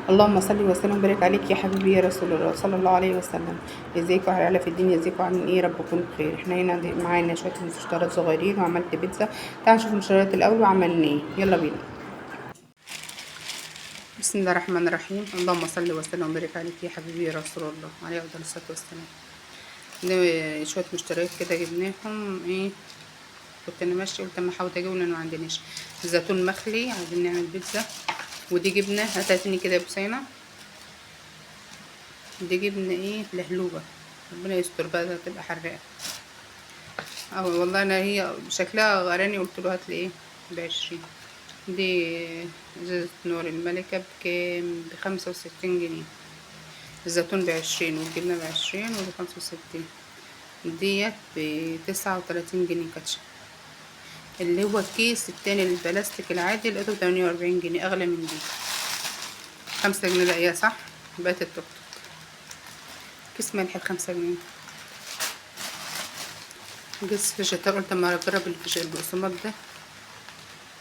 اللهم صل وسلم وبارك عليك يا حبيبي يا رسول الله صلى الله عليه وسلم. ازيكم يا عيله في الدنيا، ازيكم عاملين ايه؟ رب تكونوا بخير. احنا هنا معانا شوية مشتريات صغيرين وعملت بيتزا. تعالوا نشوف المشتريات الاول وعملنا ايه، يلا بينا. بسم الله الرحمن الرحيم. اللهم صل وسلم وبارك عليك يا حبيبي يا رسول الله عليه افضل الصلاة والسلام. ده شوية مشتريات كده جبناهم، ايه كنت انا ماشية قلت اما احاول اجيبه لان ما عندناش زيتون مخلي، عايزين نعمل بيتزا. ودي جبنه هاتني كده يا بسينه، دي جبنه ايه لهلوبه، ربنا يستر بقى ده تبقى حراقه. اه والله انا هي شكلها غراني، قلت له هات لي ايه ب20. دي ازازة نور الملكة بكام؟ ب65 جنيه. الزيتون ب20 والجبنه ب20 ودي 65. ديت ب39 جنيه كاتشب. اللي هو الكيس التاني البلاستيك العادي لقيته ب48 جنيه، اغلى من دي 5 جنيه. لاقيها صح؟ بقت التوك توك كيس ملح ب5 جنيه. كيس فيجيتار، قلت اما اجرب البقسماط ده،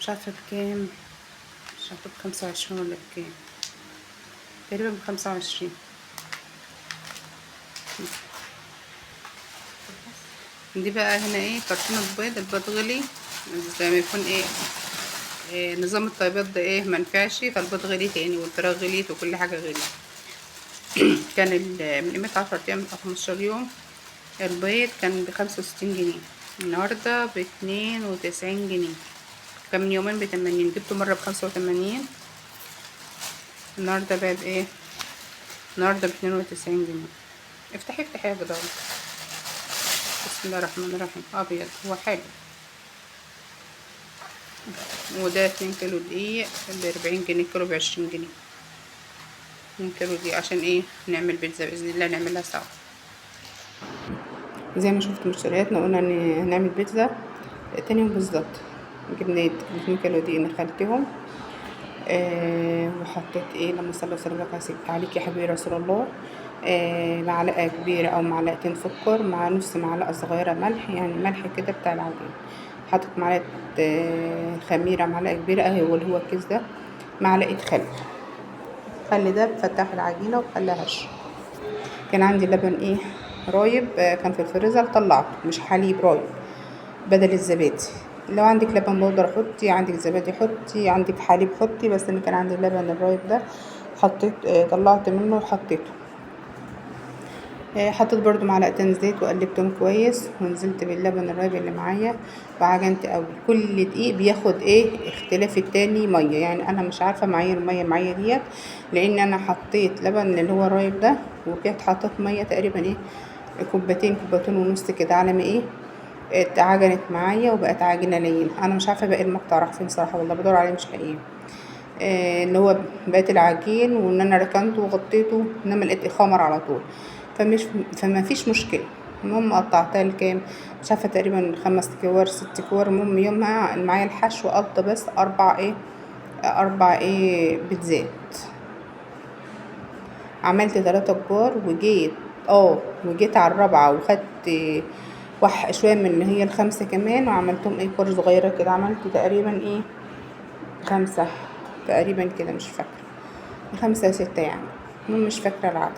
مش عارفه بكام، مش عارفه ب25 ولا بكام، تقريبا ب25. دي بقى هنا ايه كرتونة بيض، البيض غلي زي ما يكون ايه، إيه نظام الطيبات ده ايه منفعش، فالبيض غلي تاني والفراخ غليت وكل حاجة غليت. كان من قيمة 10 ايام او 15 يوم البيض كان ب65 جنيه، النهاردة ب92 جنيه. كان من يومين ب80، جبته مرة ب85، النهاردة بقى بايه؟ النهاردة ب92 جنيه. افتحي افتحي يا جدعان. بسم الله الرحمن الرحيم. ابيض هو حلو. وده 2 كيلو دقيق ب40 جنيه، كيلو ب20 جنيه. 2 كيلو دقيق عشان ايه؟ نعمل بيتزا باذن الله، نعملها سوا. زي ما شفت مشترياتنا قلنا ان هنعمل بيتزا تاني يوم بالظبط. جبنا 2 كيلو دقيق نخلتهم، وحطيت ايه لما صلى وسلم عليك يا حبيبي رسول الله، معلقه كبيرة او معلقتين سكر مع نص معلقه صغيرة ملح، يعني ملح كده بتاع العجين. حطيت معلقه خميره، معلقه كبيرة اهي اللي هو الكيس ده، معلقه خل. الخل ده بفتح العجينة وخلاها هشه. كان عندي لبن ايه رايب، كان في الفريزر طلعته، مش حليب رايب بدل الزبادي. لو عندك لبن بودر حطي، عندك زبادي حطي، عندك حليب حطي، بس انا كان عندي اللبن الرايب ده حطيت، طلعت منه وحطيته. حطيت برضو معلقتين زيت وقلبتهم كويس، ونزلت باللبن الرايب اللي معايا وعجنت قوي. كل دقيق بياخد ايه اختلاف التاني مية، يعني انا مش عارفه معايير المية معايا ديت، لان انا حطيت لبن اللي هو الرايب ده وكده حطيت مية تقريبا ايه كوبايتين، كوبايتين ونص كده، على ما ايه اتعجنت معايا وبقت عجينه لينه. انا مش عارفه باقي المقطع راح فين صراحة، والله بدور عليه مش لاقيه. اللي هو بقيت العجين وان انا ركنته وغطيته، انما لقيت خمر على طول، فما فيش مشكلة. المهم قطعتها لكام مش عارفه، تقريبا 5 كور 6 كور. المهم يومها معايا الحشو قضى بس 4 ايه بيتزات. عملت 3 كبار وجيت على الرابعة وخدت شوية من اللي هي ال5 كمان، وعملتهم ايه كور صغيرة كده. عملت تقريبا ايه 5 تقريبا كده، مش فاكره، 5 6 يعني، المهم مش فاكره العدد.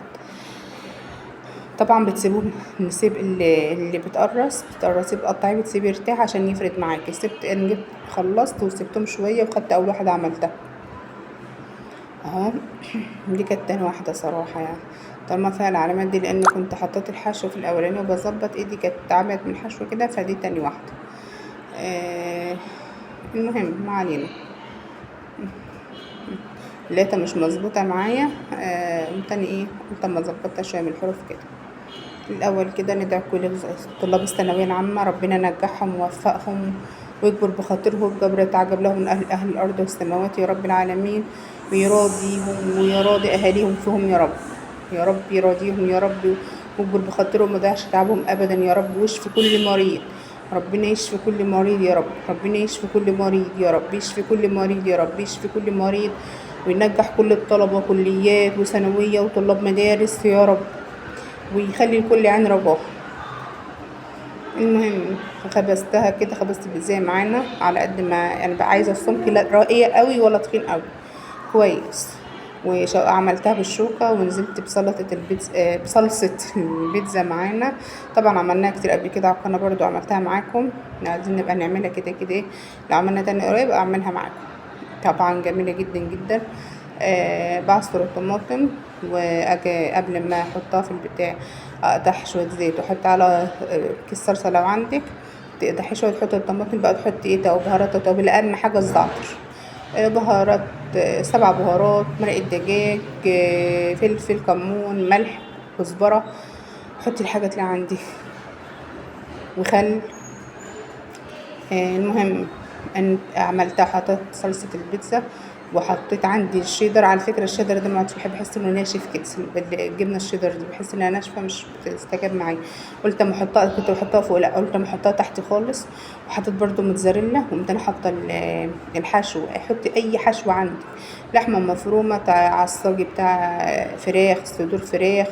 طبعا بتسيبوه، نسيب اللي بتقرصيه بتقطعيه بتسيبيه يرتاح عشان يفرد معاكي. سبت انا جبت خلصت وسبتهم شوية وخدت اول واحدة عملتها اهو. دي كانت تاني واحدة صراحة، يعني طالما فيها العلامات دي، لان كنت حطيت الحشو في الاولاني وبظبط ايدي كانت اتعملت من الحشو كده، فدي تاني واحدة. المهم ما علينا، لقيتها مش مظبوطة معايا. قمت انا ايه قلت اما اظبطها شوية من الحروف كده الاول كده. ندعي كل طلاب الثانوية العامة ربنا ينجحهم ويوفقهم ويكبر بخاطرهم جبر يتعجب لهم من اهل الارض والسماوات يا رب العالمين، ويراضيهم ويراضي اهاليهم فيهم يا رب، يا رب يراضيهم يا رب، ويكبر بخاطرهم وما يضيعش تعبهم ابدا يا رب، ويشفي كل مريض، ربنا يشفي كل مريض يا رب، ربنا يشفي كل مريض يا رب، يشفي كل مريض يا رب، يشفي كل مريض، وينجح كل الطلبة كليات وثانويه وطلاب مدارس يا رب، ويخلي الكل عين رجاه. المهم خبزتها كده، خبزت البيتزا معانا على قد ما انا بقى عايزه السمك، لا رقيق قوي ولا تخين قوي، كويس. وعملتها بالشوكة ونزلت بسلطة البيتزا، بصلصة البيتزا معانا. طبعا عملناها كتير قبل كده على القناة برضو، عملتها معاكم، عايزين نبقى نعملها كده كده ايه، لو عملنا تاني قريب اعملها معاكم. طبعا جميلة جدا جدا. بعصر الطماطم واجي قبل ما احطها في البتاع اقطعها شوية زيت واحط على كيس صلصه لو عندك، تقدحي شوية، تحطي الطماطم بقى، تحطي ايه بهارات وتوابل، اهم حاجة الزعتر، بهارات، 7 بهارات، مرقه دجاج، فلفل، كمون، ملح، كزبره، حطي الحاجات اللي عندي، وخل. المهم ان عملتها، حطيت صلصه البيتزا وحطيت عندي الشيدر. على فكرة الشيدر ده ما عدتش بحب، احس انه ناشف كده، الجبنة الشيدر دي بحس انها ناشفة مش بتستجاب معايا. قلت اما احطها، كنت بحطها فوق، لا قلت اما احطها تحت خالص. وحطيت برده موتزاريلا، وقمت انا حاطه الحشو. حطي اي حشو عندك، لحمه مفرومه، عصاجي بتاع فراخ، صدور فراخ،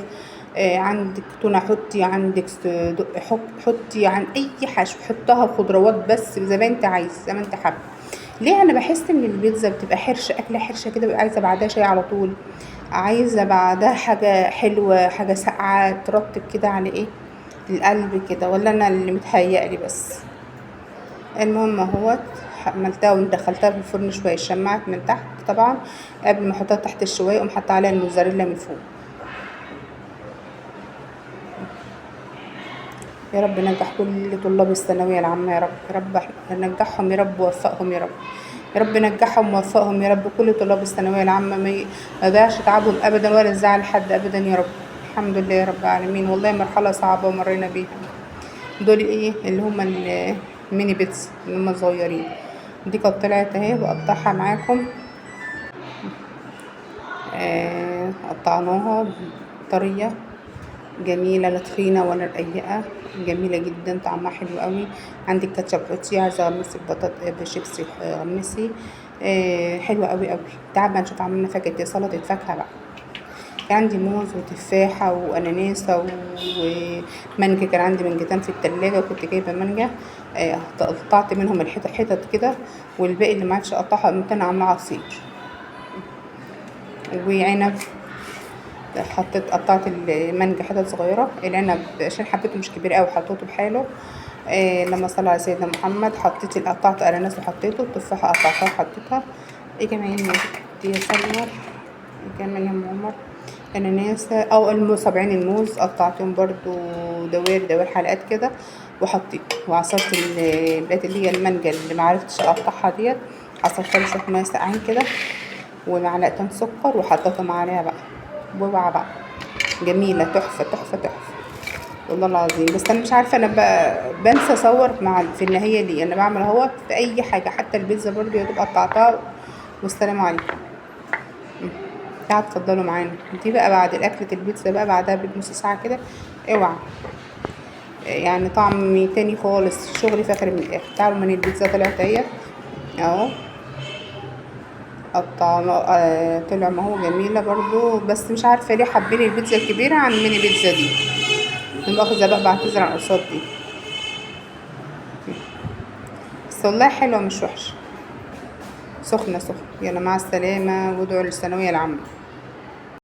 عندك تونه حطي، عندك صدق حطي، عن اي حشو حطها، خضروات بس زي ما انت عايز، زي ما انت حابة. ليه انا بحس ان البيتزا بتبقى حرشه، اكله حرشه كده، ببقى عايزه بعدها شاي على طول، عايزه بعدها حاجة حلوة، حاجة ساقعه ترطب كده على ايه القلب كده، ولا انا اللي متهيألي بس. المهم اهوت عملتها ودخلتها في الفرن شوية، شمعت من تحت طبعا قبل ما احطها تحت الشوايه، اقوم حاطه عليها الموتزاريلا من فوق. يا رب نجح كل طلاب الثانوية العامة يا رب، يا رب نجحهم يا رب، ووفقهم يا رب، يا رب نجحهم ووفقهم يا رب. كل طلاب الثانوية العامة ما يضيعش تعبهم ابدا ولا يزعل حد ابدا يا رب. الحمد لله يا رب العالمين. والله مرحلة صعبة ومرينا بيها. دول ايه اللي هم الميني بيتزا اللي هم صغيرين دي، كانت طلعت اهي بقطعها معاكم. قطعناها طرية جميلة، لا تخينة ولا رقيقه، جميلة جدا، طعمها حلو قوي. عندك كاتشب حطي، عايزه غمسي بطاطس بشيبسي غمسي، حلوة قوي قوي. تعال بقى نشوف عملنا فاكهة ايه، سلطة فاكهة بقى. كان عندي موز وتفاحه واناناسه ومانجا، كان عندي مانجتين في التلاجة وكنت جايبه مانجا، قطعت منهم الحتت حتت كده، والباقي اللي ما عرفتش اقطعها قمت انا عاملاه عصير. وعنب حطيت، قطعت المانجا حتت صغيرة، العنب عشان حبيته مش كبير قوي حطيته بحاله. لما صلى على سيدنا محمد حطيت، قطعت اناناس وحطيته، التفاحة قطعتها وحطيتها. ايه كمان يا سلمى، ايه كمان يا ام عمر، اناناس او الموز، 70 الموز قطعتهم برضو دوائر دوائر حلقات كده وحطيته. وعصرت الباقي اللي هي المانجا اللي معرفتش اقطعها ديت، عصرتها بشوية مية ساقعين كده ومعلقتين سكر وحطيتهم عليها بقى، واوعى بقى جميلة تحفة تحفة تحفة والله العظيم. بس انا مش عارفه، انا بنسى اصور مع في النهاية ليه، انا بعمل اهوت في اي حاجة، حتى البيتزا برضو يا دوب قطعتها. والسلام عليكم. تعالوا اتفضلوا معانا. دي بقى بعد الاكلة البيتزا بقى بعدها بنص ساعة كده، اوعى طعم تاني خالص، شغل فاخر من الاخر. تعالوا من البيتزا طلعت اهي اهو، قطعنا، طلع ما هو جميلة برضو، بس مش عارفه ليه حابين البيتزا الكبيرة عن الميني بيتزا دي. المؤاخذة بقى، بعتذر عن القصاد دي، بس والله حلوة مش وحشة، سخنة سخنة. يلا مع السلامة، وادعوا للثانويه العامة.